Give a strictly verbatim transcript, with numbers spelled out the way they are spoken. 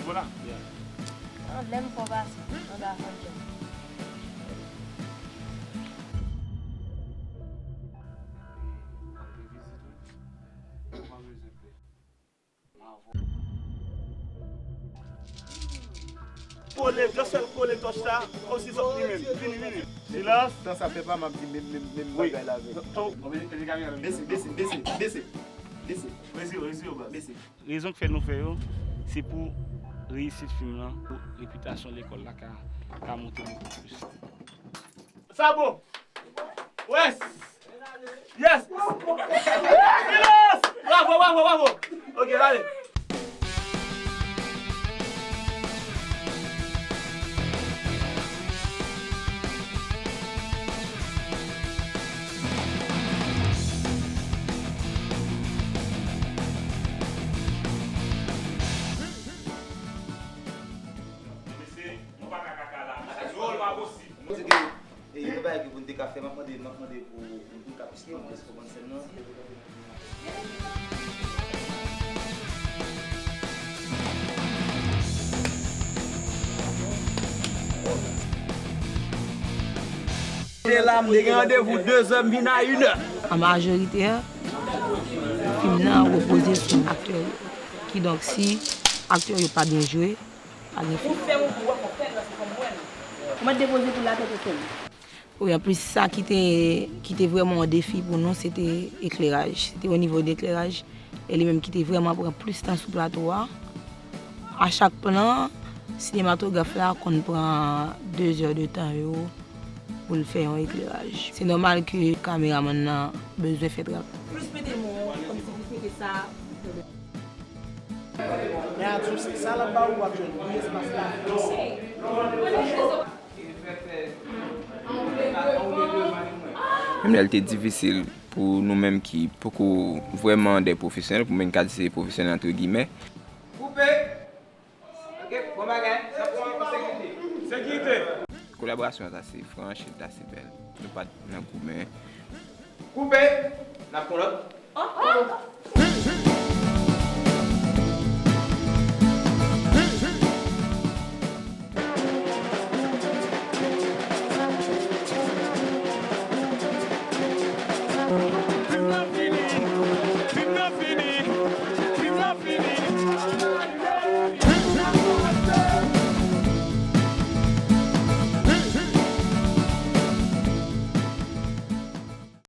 Voilà. An lè m fò pase, an ba fò djòb. Kole, just fè l kole tòch la, kòmsi se w ki menm. Vini, vini. Silans. Tan sa fè pa, m ap di menm, menm, menm bagay la avè l. Bese, bese, bese, bese, bese. Bese. Rezon k fè nou fè yo, se pou reyisit fim lan, pou repitasyon lekòl la ka, ka monte bokou plis. Sa bon. Wes. Yes. Silans. Bravo, bravo, bravo. Ok, ale. Mesye, nou pa ka kaka la. Mesye, dròl pa posib. Mwen di ke, e, yon bagay ke pou n te ka fè, m ap mande, m ap mande pou, pou n ka plis pran plis pou bann sèn nan. Te la, m te gen randevou de zè, m vin a inè. An majorite, fim nan repoze sou aktè yo. Kidonk, si aktè yo pa byen jwe, pa gen fim. Ou fè yon kou, w ap fè l nan se fanm mwen. Ou mèt depoze pou l atè tonton. Wi, anplis, sa ki te, ki te vrèman yon defi pou nou, se te ekleraj. Se te o nivo de ekleraj. E li menm ki te vrèman pran plis tan sou plato a. A chak plan, sinematograf la konn pran de zè de tan yo pou l fè yon ekleraj. Se nòmal ke kameramann nan bezwen fè travay. Plis mete mo kòmsi plis mete sa. Men atjou, se sa l ap ba ou, w ap jwenn. Li espas la. Menm lè l te difisil pou nou menm ki poko vrèman de pwofesyonèl, pou mwen ka di se pwofesyonèl antre gimè. Koupe! Ok, bon bagay. Sa pou an sekirite. Sekirite! Kolaborasyon an t ase franch, e t ase bèl. Nou pa t nan goumen. Koupe! N ap pran lòt.